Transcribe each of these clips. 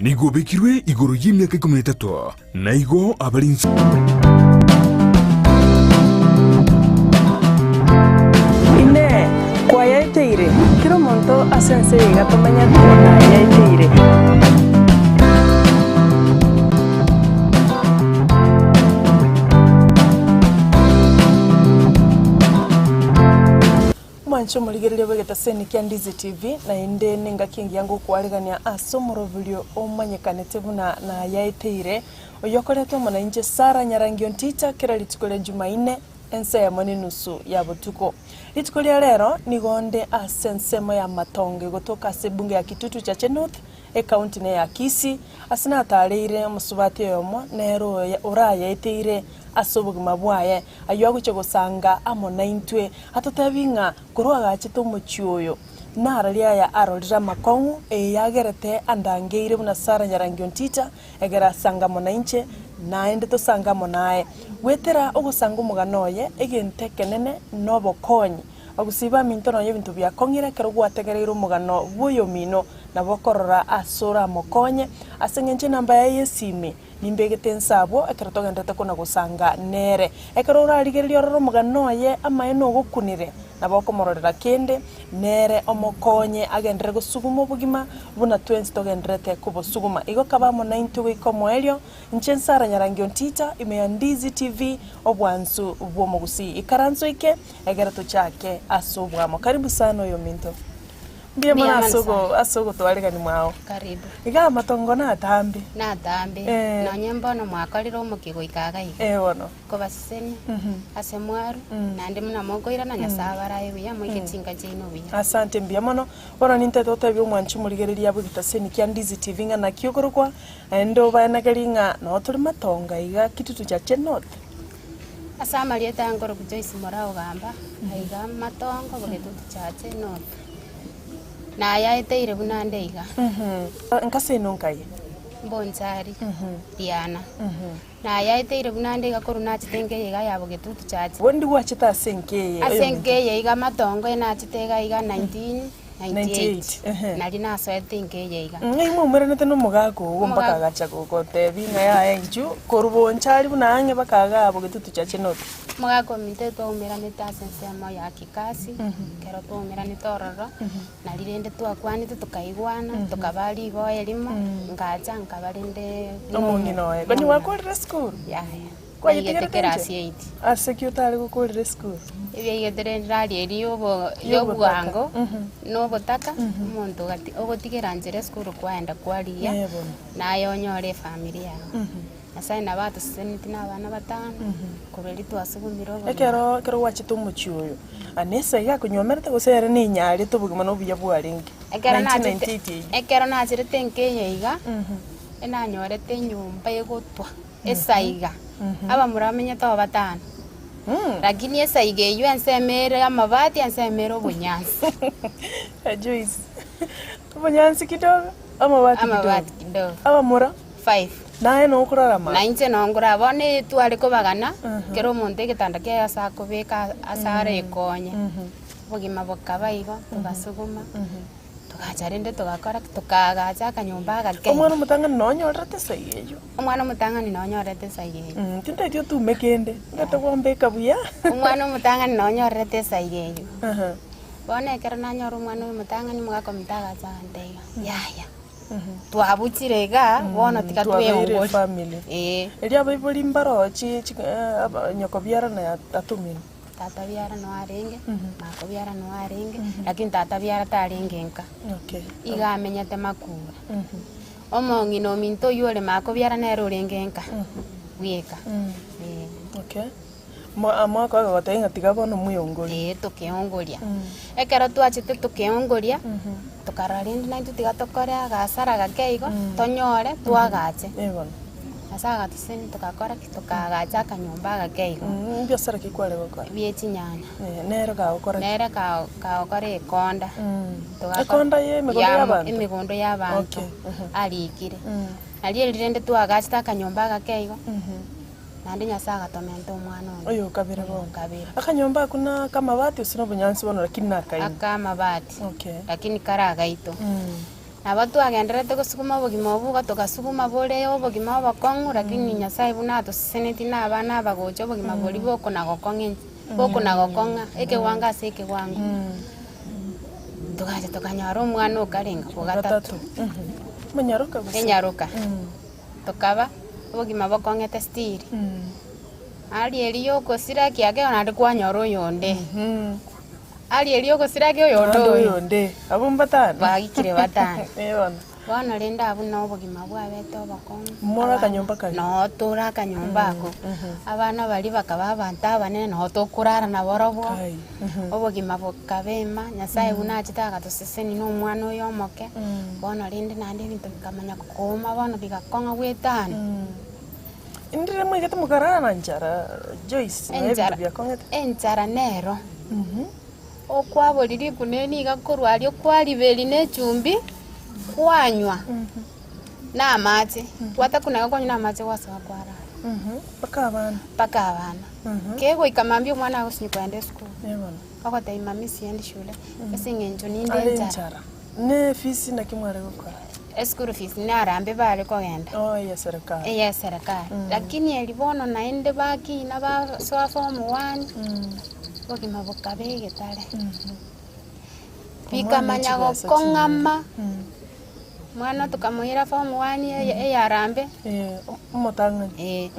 Nigo obekirwe igoro y'emiaka ikomi na etato, na igo abare inse. Inee! Kwayaeteire? Kera omonto ase ense eye iga tomenyete nayaeteire. Mwanche omorigereria bw'egetaseni kia Ndizi TV, naende nengaki engiya ngokwaregania ase omoroberio omanyekanete buna nayaeteire, oyokoretwe amo nainche Sarah Nyarangi Ontita kera rituko ria Jumaine ensemo nenusu ya botuko. Rituko ria rero nigo nde ase ensemo ya Matonge gotoka ase ebunge ya Kitutu Chache North, Ekaunti neya Kisii, ase natareire omosubati oyomo nere oyo orayaeteire ase obogima bwaye, ayio agochia gosanga amo naintwe, atotebie ng'a korwa agachete omochie oyo, nararia aya arorire amakong'u, eye yagerete andangeire buna Sara Nyarangi Ontita, egere asange amo nainche, naende tosange amo naye. Goetera ogosanga omogano oye, egento ekenene nobokonyi. Bagusii baminto nonya ebinto biakong'ire ekero gwategereire omogano bw'oyomino, nabo okorora ase oramokonye, ase eng'encho enamba yaye y'esimi nimbegete inse abwo ekero togenderete kona gosanga nere. Ekero orarigererie orore omogano oye amaene ogokunire, nabo okomororera kende, nere omokonye agenderere gosuguma obogima buna twensi togendererete kobosuguma. Igo kaba amo naintwe goika omoerio, Inche Sarah Nyarangi Ontita, ime ya Ndizi TV, obwansu bw'omogusii. Ikaranso ike, egere tochake ase obwamo. Karibu sana oyominto. Mbuya mono Mbuya mono ase ogo sana. ase ogotwaregani mwao. Karibu. Iga amatongo natambe. Natambe. Eh. Nonye mbono mwakorire omokia goika iga iga. Eh bono. Kobasesenia ase mwaru, naende buna mokoirana Nyasae abarae buya, moike chinka chiaino buya. Asante mbuya mono. Bono nintete gotebia omwanchi omorigereria bw'egetaseni kia Ndizi TV ng'a naki okorokwa, naende obaenekerie ng'a noo tore matongo aiga Kitutu Chache North. Ase amarieta aya nkorokwa Joyce Moraa Ogamba, aiga Matongo, Bogetutu Chache North. Nayaeteire buna nde iga. Nkase ino nkaye. Mbonchari, Diana. Nayaeteire buna nde iga korwa nachete enka eye iga ya Bogetutu Chache. Bondi gwachete ase enka eye? Ase enka eye iga Matongo enachete iga iga 1998 Ehe. nari nasoete enka eye iga. Ng'ai mwaumeranete na omogaka ogo mpaka Omogaka- agacha gogotebia ng'a yaya inchu korwa bonchari buna ang'e mpaka igaa Bogetutu Chache North? Omogaka ominto twaumeranete ase ensemo ya kikasi, ekero twaumeranete ororo, Nari rende twakwanete tokaigwana, tokabaa riboa erimo, ngacha nkaba rende buna omo- Omong'ina oye. Konya omong'ina. gwakorire esukuru? Yaya. Kwayetigerete Naigete kerasi inche? eight. Ase ki otare gokorera esukuru? Ebiaigete rende rari eria yobo Y'obotaka. y'obwango, na obotaka, omonto ogati ogotigera nchera esukuru kwaenda kwarigia, Eh bono. naye onyore efamiri yago. Nyasaye nabo atoseseneti na abana batano, korwa erio twasugumire obogima. Ekero ekero gwachete omochie oyo, aa nesa iga akonywomerete gose ere nenyarete obogima na obuya bwarenge? Ekero nachete 1998 eyio. ekero nacherete enka eye iga, enanyorete enyomba egotwa, esaiga, abamura bamenyete oo batano, lakini esaiga eywo ensemo ere amabati ensemo ere obonyansi. Joyce, obonyansi kidogo, amabati kidogo. Amabati kidogo. Abamura? 5. Naye nokorara mambia. Na inche nongora bono eye tware kobagana, kera omonto egetanda kiaye ase akobeka ase arekonye. Obogima bokaba igo, togasuguma, togacha rende togakora ki? Tokaagacha akanyomba agake. Omwana omotang'ani nonyorerete esaiga eyio? Omwana omotang'ani nonyorerete esaiga eyio. Tintageti otume kende, ntagete gombeka buya. Omwana omotang'ani nonyorerete esaiga eyio. Bono ekero nanyora omwana oyo omotang'ani omogaka ominto agacha agantebia, yaya. Twabuchire igaa, bono tiga Twabeire tweongorie. efamily. Ee. Erio abaibori mbaroo chi chi aba nyoko biara na tata omino. Tata biara noo arenge, mako biara noo arenge, lakini tata biara tarenge nka. Okay. Iga amenyete makura. Omong'ina ominto oywo ore mako biara nere orenge nka, bweka. Ee. Okay. Mwa mwaka ogoteba ng'a tiga bono mweongorie. Ee, tokeongoria. Ekero twachete tokeongoria, tokarora rende naintwe tiga tokore agasara gake igo, tonyore twagache. Eh bono. Nyasae agatosesenia togakora ki? Tokaagacha akanyomba agake igo. Mbiasara ki kware gokora? Bie chinyanya. Eh, nere kagokora ki? Nere ka- kagokora ekonda. Togakora- Ekonda ya emegondo ya- y'abanto? Emegondo y'abanto, Okay, mhm. arikire. Nario eri rende twagachete akanyomba agake igo. Naende Nyasae agatomenta omwana onde, Oyo okabere bono. oyokabere. Akanyomba akwo na akamabati gose na obonyansi bono lakini nakaino. Akamabati, Okay. lakini kare agaito. Nabo twagendererete gosuguma obogima obwo iga togasuguma bore obogima obokong'u lakini Nyasaye buna atoseseneti na abana aba gocha obogima boria bokona gokong'a ense bokona gokong'a ekewango ase ekewango. Togacha tokanyora omwana okarenge ogatato. Omonyaroka gose? Enyaroka. Tokaba obogima bokong'ete still. Aria erio okosira ekiagera naende kwanyora oyonde. Aria erio ogosira ki oyonde Naende oyo. oyonde. Abwo mbatano. Bagikire batano. Eh bono. Bono rende abwo na obogima bwabete obokong'u. More Abana- akanyomba karia? Noo tore akanyomba ako. Abana baria bakaba abanto abanene noo tokorara nabarobwo. Kai. Obogima bokabema, Nyasaye buna achete agatosesenia na omwana oyo omoke, bono rende naende ebinto bikamanya kooma bono bigakong'a goetana. Indire mwaigete mokarara na nchara Joyce na ebinto Enchara, biakong'ete. enchara nero. Okwaboria rikuneni iga korwa aria kwariberia na echumbi, kwanywa na amache, gwatakuna iga kwanywa na amache gwasoa kwarara. Mpaka abana. Mpaka abana. Kegoika mambia omwana agosinywa kogenda esukuru, Eh bono. ogotebia mami siendi shule, ase eng'encho ninde Are enchara. enchara. Ne efisi naki mware gokora? Eschool fees narambe bare kogenda. Oh eye serikali. Eye serikali. Lakini eri bono naende bakina basoa form one, obogima bokaba egetare. Bikamanya Omwana chibesa gokong'ama, omwana tokamoira form one eye eyarambe. Eh, omotang'ani. Eh,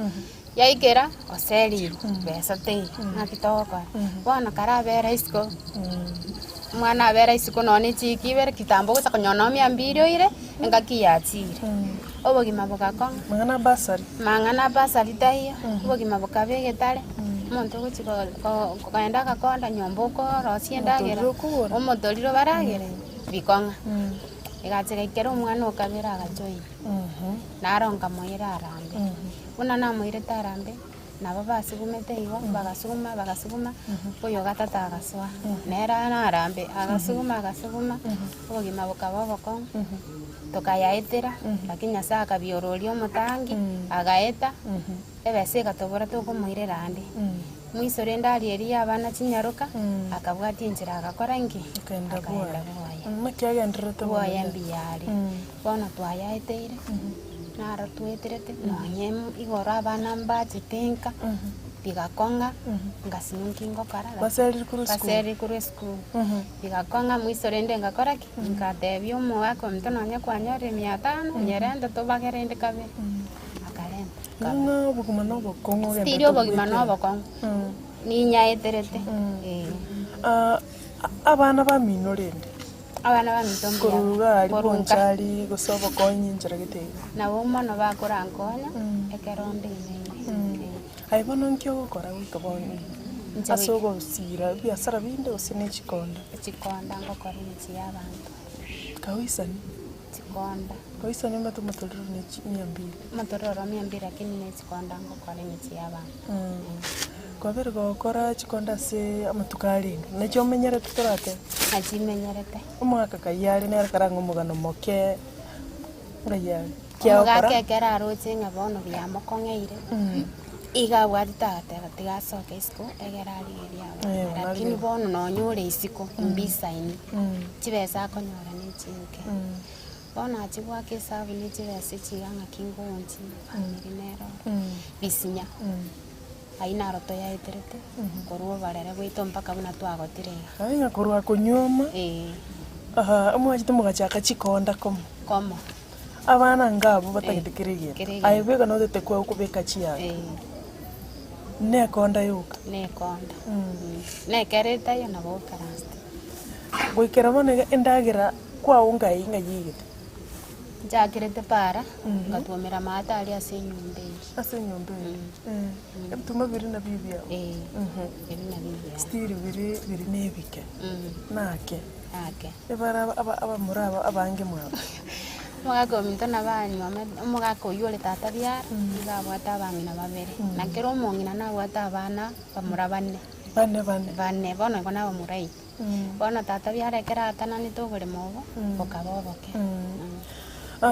yaikera oserirwe, besa teiyo, naki togokora? Bono karabere isiko, omwana abere isiko nonye na echiiki ibere kitambo ogocha konyora nonye mia mbiri oire, engaki yachire. Obogima bogakong'a. Mang'ana bursary. Mang'ana bursary taiyo, obogima bokaba egetare, omonto ogochi ko- ko- kogenda agakonda nyomba okorosia endagera, Omotoriro okogora. omotoriro baragere, bikong'a. Egacha egaikera omwana okabere agajoin. Naro nkamoira arambe. Buna namoirete arambe, nabo basugumete igo, bagasuguma bagasuguma, oyo gatato agasoa, nere narambe, agasuguma agasuguma, obogima bokaba obokong'u, tokayaetera, lakini Nyasaye akabiora oria omotangi, agaeta, ebesa egatobora tokomoirera ande. Mwiso rende aria eria abana chinyaroka, akabwatia enchera agakora inki? Akaenda bwoye. Akaenda bwoye. Naki agendererete bono Bwoye iga? mbuya are. Bono twayaeteire, naro tweterete, nonye igoro abana mbachete nka, bigakong'a, ngasinywa nki ngokora, Baserire korwa esukuru? baserire korwa esukuru. Bigakong'a mwiso rende ngakora ki? Ngatebia omogaka ominto nonye kwanyorire mia tano, nyerente tobage rende kabere. Akarenta, Ng'a ng'a obogima na obokong'u Still ogenderete obogima na goetera. obokong'u, ninyaeterete, eh. Ah, abana bamino rende. Abana baminto mbuya Korwa iga aria korwa nka. bonchari gose obokonyi enchera gete iga. Nabo mono bakorankonya ekero nde ime ime. Aye bono nki ogokora goika bono iga? Inche Ase goika. ogosira ebiasara binde gose ne chikonda? Chikonda ngokora emechie ya abanto. Kagoisani? Chikonda. Kagoisani omanyete omotorero ne chi mia mbili. Omotorero oro mia mbili lakini ne chikonda ngokora emechie ya abanto. Kwabere gokora chikonda ase amatuko arenge, nachio omenyerete toratebe? Nachimenyerete. Omogaka kayio are nere karang'e omogano moke ng'ai are? Kiagokora? Omogaka ekero aroche ng'a bono biamokong'eire, iga abwatete agateba tiga asoke isiko egere arigerie abana. Eh, bono Lakini arigerie. bono nonye ore isiko mbisaini, chibesa akonyora ne chinke. Bono achia goaka esabu ne chibesa echi iga ng'aki ngoonchi famiri nere oro, bisinya. Ayio naro toyaeterete korwa oborere bwaito mpaka buna twagotire iga. Aye ng'a korwa konyuoma, Ee. aha, omwachete mogachaka chikonda komo. Komo. Abana inga abwo batagete kera egento. Kera egento. Aye bweka notete kwao kobeka chianga. Ee. Nekonda yoka. Nekonda. Nekero etaiyo nabo oikaransete. Goikera bono iga endagera kwao ngai ng'ai eigete? Nchakerete para, ngatwomera amato aria ase enyomba eye. Ase enyomba eye. Ebituma biria nabio ebiao. Eh, ebi nabio ebiao. Still biri biri na ebike. Nake. Nake. Ebare aba aba abamura aba abange mwabo. Omogaka ominto nabo anyuome, omogaka oyio ore tata biara, nigo abwate abang'ina babere. Na kera omong'ina nabwate abana bamura bane. Bane bane. Bane, bono igo nabamura aito. Bono tata biara ekero aatananete oboremo obo, bokaba oboke.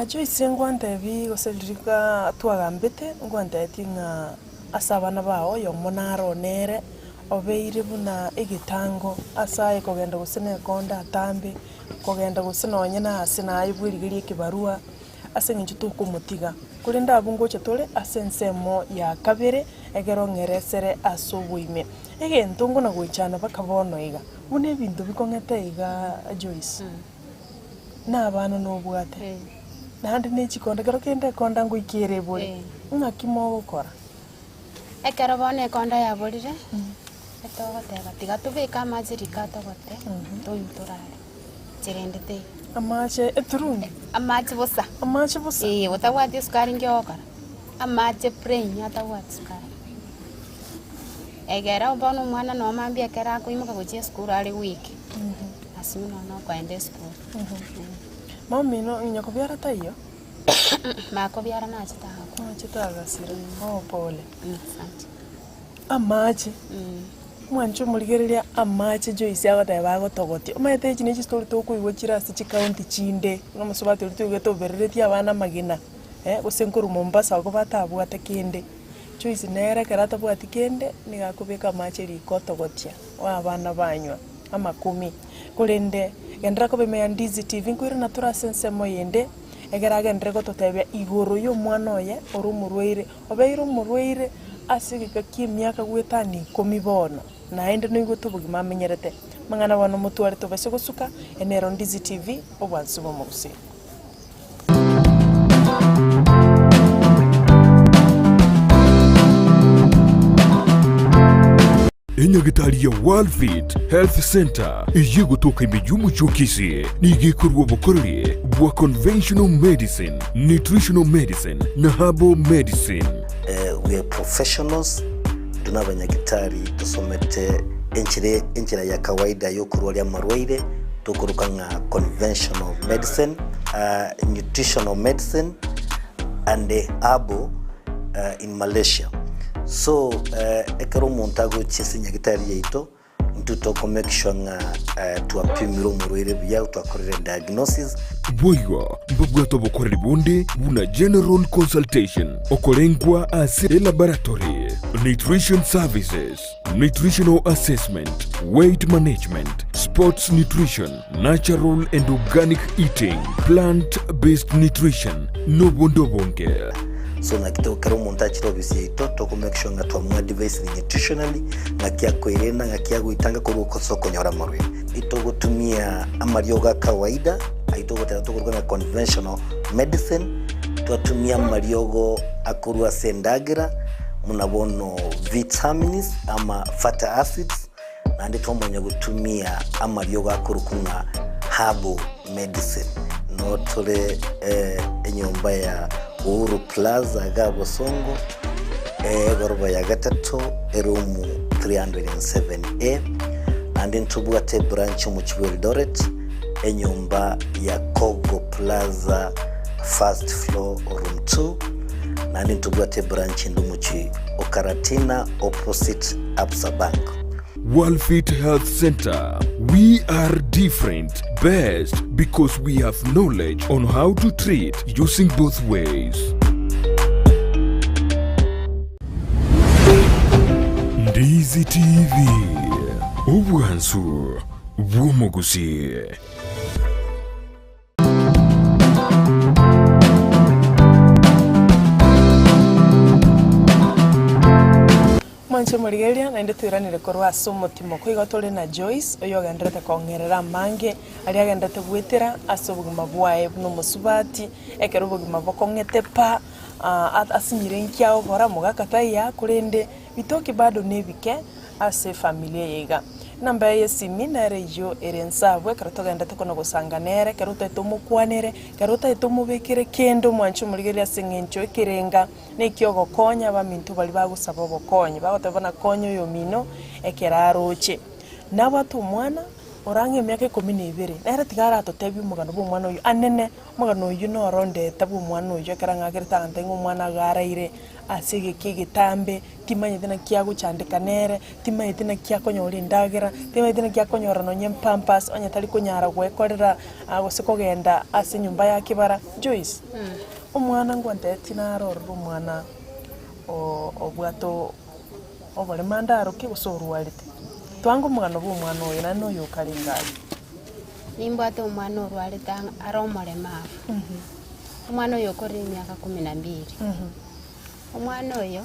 Joyce ngwantebi gose riria twagambete ngwantebetie ng'a ase abana bao oyomo naro nere. Obeire buna egetango ase aye kogenda gose nekonda atambe, kogenda gose nonye na ase naye bwerigerie ekebarua, ase eng'encho tokomotiga. Korende abwo ngocha tore ase ensemo ya kabere, ekero ong'eresere ase oboime. Egento nkona goichana mpaka bono iga, buna ebinto bikong'ete igaa Joyce, na abana nobwate, naende ne chikonda, kero kende ekonda ngoika ere ebore, ng'aki mogokora? Ekero bono ekonda yaborire, etogoteba tiga tobeke amache riko atogote, tonywe torare, chirende teiyo. Amache eturungi? Amache bosa. Amache bosa? Eeh, otabwati esukari nki ogokora? Amache plain atabwati sukari. Egera bono omwana noo mambia ekero akoimoka gochia esukuru are weak, asinywe nonya okoenda esukuru. Mama omino nyakobiara taiyo? Makobiara nachete agakwa. Nachete agasira. Oh pole. Asante. Amache. Mwanche omorigereria amache Joyce agoteba agotogotia. Omanyete echi ne chistori tokoigwa chire ase chicounty chinde, buna omosubati oria toigwete obereretie abana amagena, eh, gose nkorwa Mombasa abwo batabwate kende. Joyce nere ekero atabwati kende, nigo akobeka amache riko otogotia, oa abana banywa, amakumi. Korende, genderera koba ime ya Ndizi TV, nkoirana tore ase ensemo eyende, ekero agenderere gototebia igoro y'omwana oye ore omorwaire, obeire omorwaire ase egeka ki'emiaka goetania ikomi bono, naende noigwete obogima amenyerete. Amang'ana bono motware tobase gosuka, eye nero Ndizi TV, obwansu bw'omogusii. Enyagitari ya Worldfit Health Centre eyio egotoka ime y'omochie o Kisii nigo ekorua obokoreri bwa conventional medicine, nutritional medicine na herbal medicine. We are professionals, intwe nabanyagitari tosomete enchera enchera ya kawaida yokorwaria amarwaire tokoroka ng'a conventional medicine, nutritional medicine and herbal in Malaysia. So ekero omonto agochia ase nyagitari yaito, intwe toko make sure ng'a twapimire omorwaire buya, twakorire diagnosis. Boigo mbabwate obokoreri bonde buna general consultation, okorengwa ase elaboratory, nutrition services, nutritional assessment, weight management, sports nutrition, natural and organic eating, plant based nutrition, nobonde obonge. So naki to kera omonto achire ofisi yaito toko make sure ng'a twamoadvisire nutritionally ng'aki akoerenda ng'aki agoitanga korwa ase okonyora amarwaire. Itogotumia amariogo a kawaida ayio togoteba tokoruga ng'a conventional medicine, twatumia amariogo akorwa ase endagera buna bono vitamins ama fatty acids, naende twamanya gotumia amariogo akorokwa ng'a herbal medicine. Noo tore enyomba ya Uhuru Plaza iga Bosongo, egoroba ya gatato, eroom 307A, naende ntobwate ebranch omochie bwa Eldoret, enyomba ya Kogo Plaza first floor room 2, naende ntobwate ebranch ende omochie o Karatina opposite Absa Bank. Worldfit Health Centre, we are different, best because we have knowledge on how to treat using both ways. Ndizi TV, obwansu bw'omogusii. Mwanche morigereria, naende toiranere korwa ase omotimoko. Igo tore na Joyce, oyogendererete kong'erera amange aria agendererete goetera ase obogima bwaye buna omosubati, ekero obogima bokong'ete pa, asinyire inki agokora, omogaka taiyo korende bitoki bado nebike ase efamiri eye iga. Enamba yaye y'esimi nere eyio ere inse abwo ekero togenderete kona gosanga nere, ekero otagete omokwanere, ekero otagete omobekere kende omwanche omorigererie ase eng'encho ekerenga na ekiogokonya abaminto baria bagosaba obokonyi, bagoteba buna konya oyomino ekero aroche. Nabwate omwana ore ang'e emiaka ikomi na ebere, nere tiga aratotebie omogano bwa omwana oyio anene, omogano oyio noro ondeta bwa omwana oyio ekero ang'akerete agantebia ng'a omwana iga araire ase egeka egetambe, timanyeti naki agochandeka nere, timanyeti naki akonyora endagera, timanyeti naki akonyora nonye epampers onye tari konyara goekorera gose kogenda ase enyomba ya kebara. Joyce, omwana ngwantebetie naro ororo omwana obwate. oboremo ande aroke gose orwarete. Twange omogano bwa omwana oyo naende na oyo okare aria. Nimbwate omwana orwarete ang'e are omoremavu. Omwana oyo okorire emiaka kumi na mbili. Omwana oyo,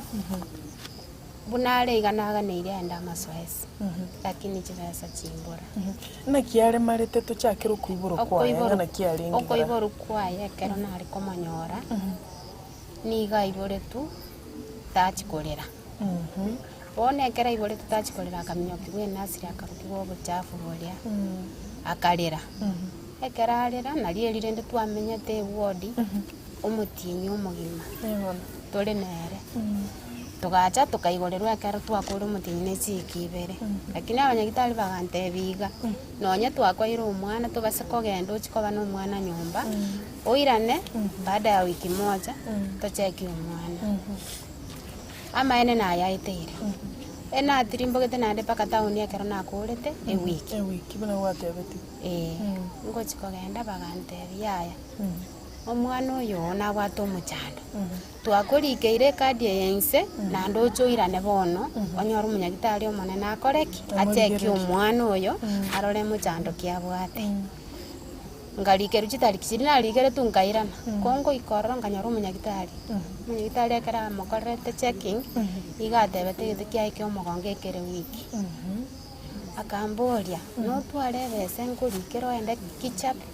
buna are iga naganeire aende amasoesi, lakini chibesa chimbora. Naki aremarete tochakere okoiborwa kwaye, ng'a naki arenge iga? Okoiborwa kwaye ekero nare komonyora, nigo aiboretwe tachi korera. Bono ekero aiboretwe tachi korera akaminyokigwa enasiri akarokigwa obochafu boria, akarera. Ekero arera, nario eri rende twamenyete ewodi, omotienyi omogima tore nere. Togacha tokaigorerwa ekero twakore omotienyi ne chiiki ibere, lakini abanyagitari bagantebia iga, nonye twakoeire omwana tobase kogenda ochie koba na omwana nyomba, oirane baada ya wiki moja tocheki omwana. Amaene nayaeteire, enatirimbogete naende mpaka town ekero nakorete ewiki. Ewiki buna gwatebetigwe. Ee, ngochia kogenda bagantebia yaya, omwana oyo oo nabwate omochando, twakorikeire ekadi eye inse, naende oche oirane bono, onyore omonyagitari omonene akore ki? Acheki omwana oyo, arore mochando ki abwate. Nkarikerwa chitariki chiria narikeretwe nkairana, ko ngoika ororo nkanyora omonyagitari, omonyagitari ekero amokorerete checking, nigo atebete egento kiaye kia omogongo ekere weak. Akamboria, notware ebesa nkorikere oende kichape?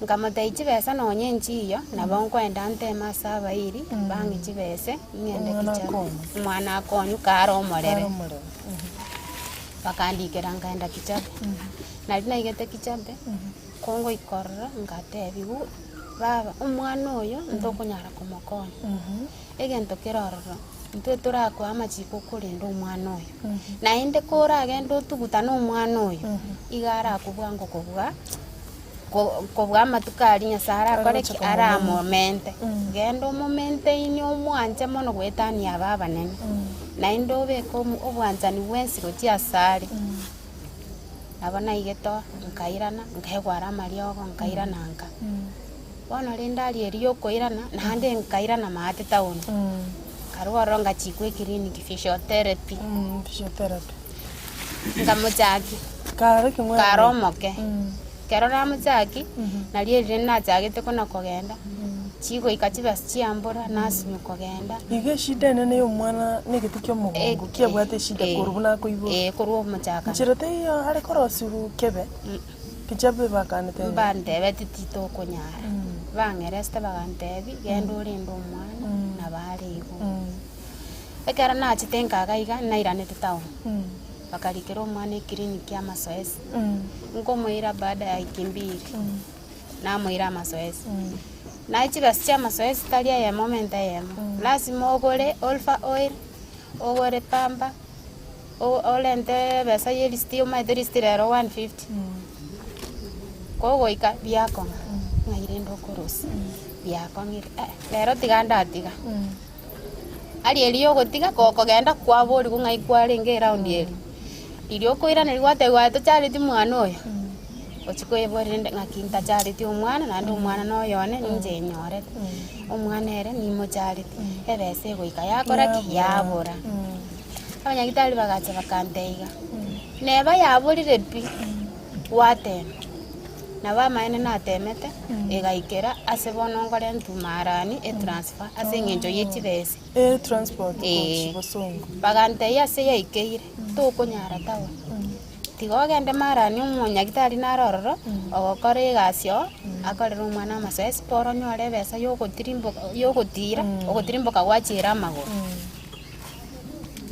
Nkamotebia chibesa nonye nchiyo, nabo nkoenda nteme ase abairi, bang'e chibese, ng'ende Omwana kichape. akonywe. Omwana akonywe kare omorere. Kare omorere. Bakandikera nkaenda kichape. Nari naigete kichape, ko ngoika ororo ngatebigwa, baba omwana oyo ntokonyara komokonya, egento kere ororo intwe torakoe amachiko okorenda omwana oyo, naende koragende otugutane omwana oyo, iga arakwe bwango kobua ko- kobua amatuko aria Nyasaye arakore ki? Aramomente. Genda omomenteini omwanche mono goetania aba abanene, naende obeke omo- obwanchani bwensi gochia asare. Nabo naigete oo, nkairana, nkaegwara amariogo, nkairana nka. Bono rende aria erio ya okoirana, naende nkairana maate town, nkarwa ororo ngachikwa eclinic physiotherapy. Physiotherapy. Nkamochakia, Kare king'were. kare omoke. Ekero namochakia, nario erinde nachagete kona kogenda, chigoika chibesa chiambora, nasinywa kogenda. Iga eshida enene ya omwana na egete kia omogongo kiabwate eshida korwa buna akoiborwa. Ee, korwa omochakano. Nchera teiyo are korosiwu kebe, kichabe bakanete ng'a. Mbantebeti titokonyara, bang'eresete bagantebia, genda orende omwana, nabo are igo. Ekero nachete nkaga iga, nairanete town, bakarikera omwana eclinic ya amasoesi, nkomoira baada ya wiki mbili, namoira amasoesi. Naye chibesa chia amasoesi tari eyemo omenta eyemo, lazima ogore olfa oil, ogore pamba, o- orente ebesa ya erisiti omanyete erisiti rero 150, kogoika biakong'a, ng'ai rende okorosia, biakong'ire eh, rero tiga ndatiga. Aria erio ogotiga gokogenda kwaborigwa ng'ai kwarenge eround eria, riria okoiraneria gwatebiwa aye tochareti mwana oyo, ochia koeboria rende ng'aki ntachareti omwana naende omwana na oyone ninche nyorete, omwana ere nimochareti, ebesa egoika yakora ki? Yabora. Abanyagitari bagacha bakantebia iga, neba yaborire pi, gwatema. Nabo amaene natemete, egaikera ase bono nkore ntumarani etransfer ase eng'encho ye chibesa. Eh, transport Eh. gochi bosongo. Bagantebia ase yaikeire, tokonyara town. Tiga ogende marani omonyagitari nare ororo, ogokora egasi oo, akorere omwana amasoesi bora onyore ebesa yogotirimboka yogotira, ogotirimboka gwachiera amagoro.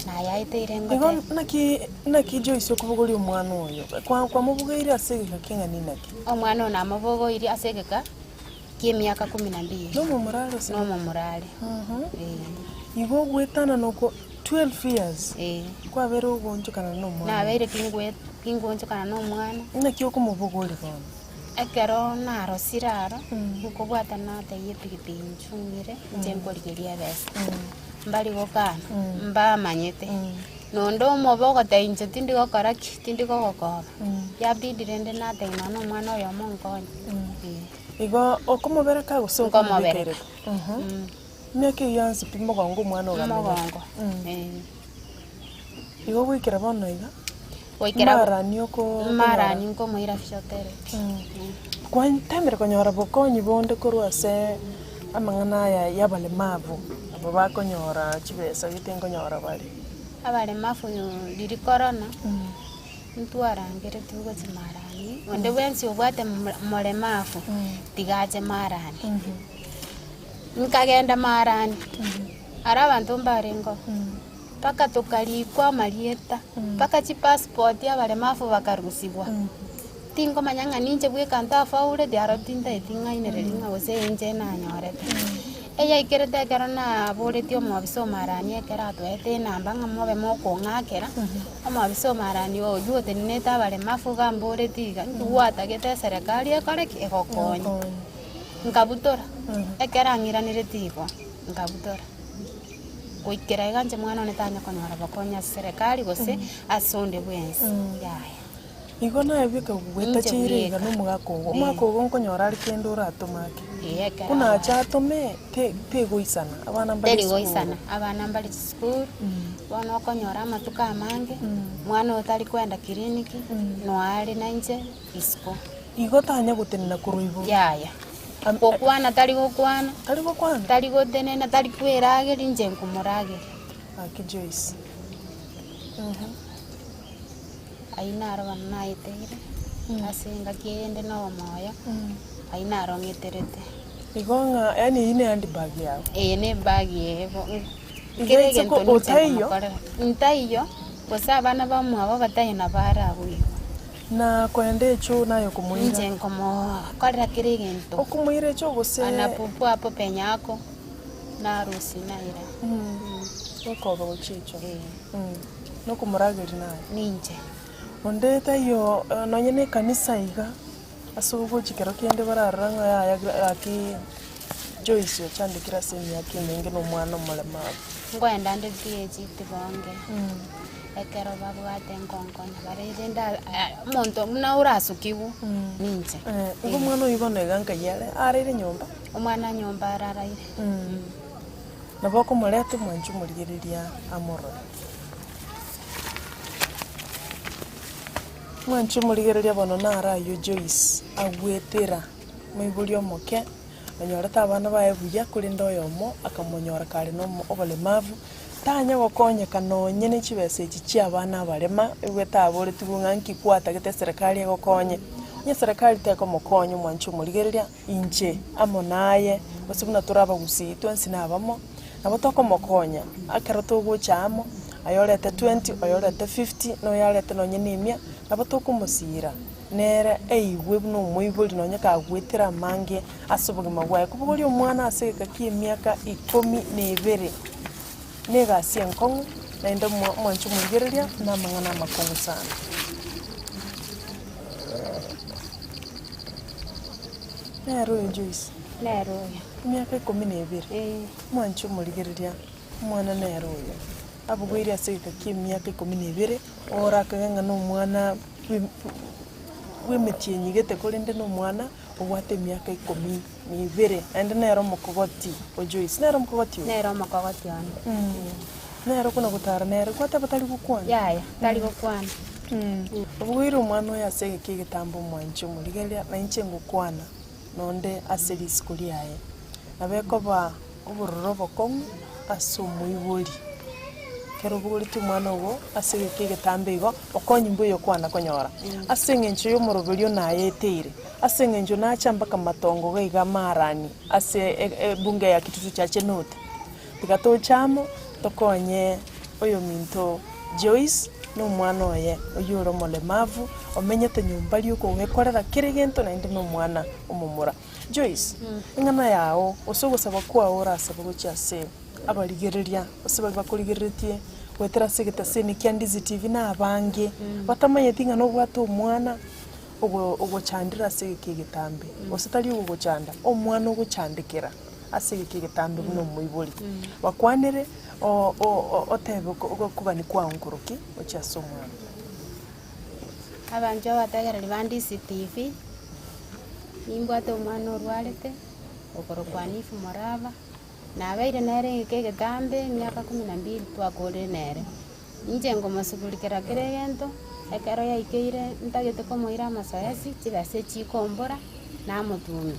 Nayaeteire Igo ngoteba. naki naki Joyce okobogoria omwana oyo? Kwa kwamobogeire ase egeka keng'ani naki? Omwana oyo namobogoirie ase egeka ki'emiaka kumi na mbili. Nomomura are gose? Nomomura are. Eh. Igo ogoetanana oko 12 years, Eh. kwabeire ogoonchokana na omwana oyo. Nabeire kingwe kingoonchokana na omwana. Naki okomobogoria bono? Ekero narosire aro, nkobwata natebia epikipiki nchung'ire, inche nkorigeria ebesa. Mbari gokana, mbamanyete. Nonde omobe ogotebia inche tindi gokora ki, tindi gogokoba. Yabidi rende natebia nonya na omwana oyomo nkonye, eh. Igo okomobereka gose Nkomobereka. okomobekereka? Emiaka eyio yonsi pi mogongo omwana ogamanyete? Mogongo, eh. Igo goikera bono iga, Goikera marani oko okonyora. Marani nkomoira physiotherapy. Gwatemire konyora bokonyi bonde korwa ase amang'ana aya ya abalemavu, aba bakonyora chibesa gete nkonyora bare. Abalemavu riria korona, ntwarangeretigwe gochia marani, onde bwensi obwate moremavu, tiga ache marani. Nkagenda marani, aro abanto mbarengeo, mpaka tokarikwa amarieta, mpaka chipassport abaremafu bakarusigwa. Tinkomanya ng'a ninche bweka ntafauleti aro tintaeti ng'ainereria ng'a gose inche nanyorete. Eyaikerete ekero naboretie omobisa omarani ekero atoete enamba ng'a mobe mokong'akera, omobisa omarani oywo otenenete abaremafu iga amboretie iga, inki gwatagete eserekari ekore ki? Egokonye. Nkabutora, ekero ang'iraneretie igo, nkabutora. Goikera iga inche mwana one tanya konyora bokonyi ase serekari gose ase onde bwensi, yaya. Igo naye bweka Inche gwetacheire iga bweka. na omogaka ogo, omogaka ogo nkonyora are kende oratome ake. Ee, ekero Buna arware. ache atome, te- tegoisana, abana mbare Teri esukuru. goisana, abana mbare chisukuru, bono okonyora amatuko amange, mwana oyo tari kwenda kiriniki, noare na inche isiko. Igo tanya gotenena korwa igoro. Yaya. Am- Gokwana tari gokwana, Tari gokwana? tari gotenena, tari kwerageria, inche nkomorageria. Gaki Joyce. Ayio naro bono naeteire, ase engaki eyende na omoyo, ayio naro ng'eterete. Igo ng'a yaani eyio ne handbag yago? Eye ne ebag eye bo, Igo kera inse egento ko ninche otaiyo? nkomokorera. Ntaiyo, gose abana bamwabo bataiyo nabo arabwo igo. Na korende echoo naye okomoira. Inche nkomokorera kera egento. Okomoira echoo gose. Anapupua hapo penye ako, narusia naira. Okoba gochia echoo. Eh. Nokomorageria naye. Ninche. Onde taiyo nonye na ekanisa iga, ase ogochia kero kende bararora ng'a yaya gaki Joyce ochandekire ase emiaka emenge na omwana omoremaru. Nkoenda nde PAG tibonge. Ekero babwate nkonkonya bare rende omonto buna orasukigwe ninche. Igo omwana oyio bono iga nkai are? Araire nyomba? Omwana nyomba araraire. Nabo okomoreta omwanche omorigereria amorore. Omwanche omorigereria bono naro ayio Joyce agwetera moibori omoke, onyorete abana baye buya korende oyomo akamonyora kare na oboremavu. Tanya gokonyeka nonye ne chibesa echi chi'abana abarema, egwete aboretigwe ng'a nki kwatagete eserekari egokonye. Onye eserekari tekomokonya omwanche omorigereria, inche amo naye, gose buna tore abagusii twensi nabamo, nabo tokomokonya ekero togocha amo, aye orete twenty, oyo orete fifty, na oyo arete nonye na emia, nabo tokomosira nere eigwe buna omoibori nonye kagwetera amange ase obogima bwaye. Kobogoria omwana ase egeka kia emiaka ikomi na ebere, na egasi enkong'u, naende omo omwanche omorigereria na amang'ana amakong'u sana. Nere oyo Joyce? Nere oyo. Emiaka ikomi na ebere? Ee. Omwanche omorigereria, omwana nere oyo, abogoire ase egeka kia emiaka ikomi na ebere, orakage ng'a na omwana bwe- bwemetienyi gete korende na omwana. Obwate emiaka ikomi na ibere, naende nere omokogoti o Joyce. Nere omokogoti oyo? Nere omokogoti one. Nere okona gotara nere, gwateba tari gokwana? Yaya, tari gokwana. Obogoire omwana oyo ase egeka egetambe omwanche omorigereria, na inche ngokwana nonde ase risiko riaye. Nabo ekoba obororo obokong'u ase omoibori, ekero obogoretie omwana ogo ase egeka egetambe igo, okonyi mbuya okwana konyora, ase eng'encho ya omoroberio nayeteire, ase eng'encho nacha mpaka matongo iga iga amarani ase ebunge ya Kitutu Chache North. Tiga toche amo, tokonye oyominto Joyce na omwana oye, oyio ore omolemavu, omenyete nyomba rioka ogoekorera kera egento naende na omwana omomura. Joyce, eng'ana yao, gose ogosaba kwao orasabe gochia ase abarigereria, gose baria bakorigereretie goetera ase egetaseni kia Ndizi TV na abange, batamanyeti ng'a nobwate omwana ogo ogochandera ase egeka egetambe, gose tari ogogochanda, omwana ogochandekera ase egeka egetambe buna omoibori. Bakwanere o- o- otebe oko ogokogania kwao nkoroki gochia ase omwana. Abanchwa abategereri ba Ndizi TV, nimbwate omwana orwarete, okorokwa Hanifu Morava, nabeire nere egeka egetambe emiaka kumi na mbili twakorire nere. Inche nkomosugulikera kera egento, ekero yaikeire ntagete komoira amasoesi, chibesa echikombora, namotumia.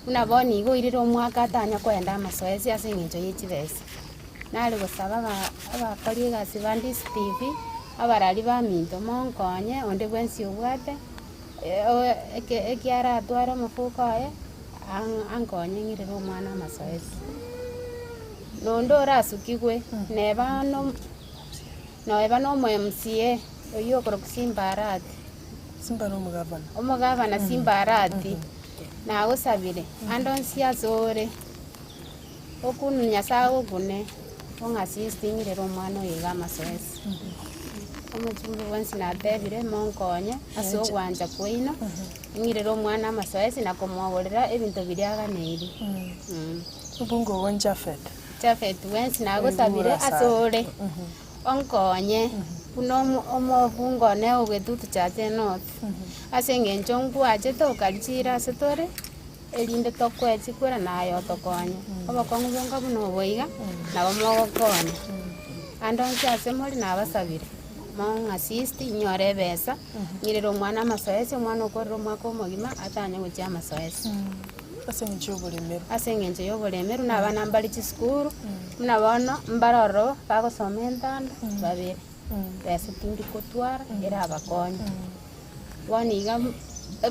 Buna bono iga oirire omwaka atanya koenda amasoesi ase eng'encho ye chibesa. Nare gosaba aba abakori egasi ba Ndizi TV, abarari baminto monkonye onde bwensi obwate eke ekiaratware omofuko oye, ankonye ng'irere omwana amasoesi. Nonde orasukigwe, neba no noeba na omo MCA oyio okorokwa Simba Arati. Simba na omogavana. Omogavana Simba Arati, nagosabire, ande onsi ase ore, okunu Nyasae agokune, ong'assist ng'irere omwana oyo iga amasoesi. Omochumbe bwensi natebire monkonye ase ogwancha kwaino, ng'irere omwana amasoesi na komogorera ebinto biria aganeirie. Obongo obo Jafet. Jafet bwensi nagosabire ase ore, onkonye buna omobungo one o Getutu Chache North, ase eng'encho ngwachete okarichire ase tore, erinde tokoe chikura naye otokonye. Obokong'u bonga buna obo iga, nabo mogokonya. Ande onsi ase more nabasabire, mong'assist inyore ebesa, ng'irere omwana amasoesi, omwana okorire omwaka omogima atanye gochia amasoesi. Ase engencho y'oboremeru. Ase engencho y'oboremeru na abana mbare chisukuru, buna bono mbare ororo bagosoma entanda babere, besa tindi kotwara erabakonye. Bono iga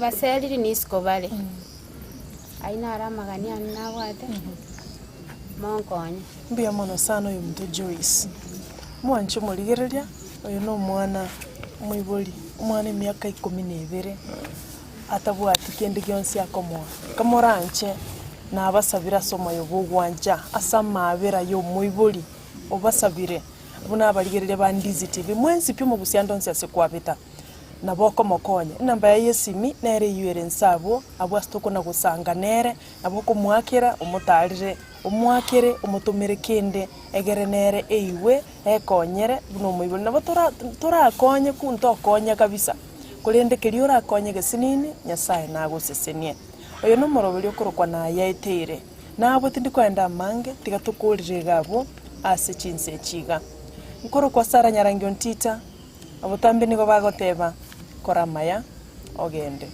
baseriri na isiko bare, ayio naro amagani ane nabwate, monkonye. Mbuya mono sana oyominto Joyce. Mwanche omorigereria, oyo na omwana omoibori, omwana emiaka ikomi na ebere. atabwati kende gionsi akomoa. Kamoranche nabasabire ase omoyo bw'ogwancha, ase amaabera y'omoibori obasabire, buna abarigereria ba Ndizi TV, mwensi pi omogusia ande onsi ase kwabeta, nabo okomokonya. Enamba yaye y'esimi nere eyio ere inse abwo, abwo ase tokona gosanga nere, nabo okomoakera omotaarere, omoakere omotomere kende, egere nere eigwe, ekonyere buna omoibori. Nabo tora torakonye ku ntokonya kabisa. Korende keria orakonye gesinini, Nyasae nagosesenie. Oyo nomoroberi okorokwa Nayaeteire. Nabwo tindi koenda amange, tiga tokorire iga abwo ase chinsa echi iga. Nkorokwa Sara Nyarangi Ontita, obotambe nigo bagoteba, Kora amaya, ogende.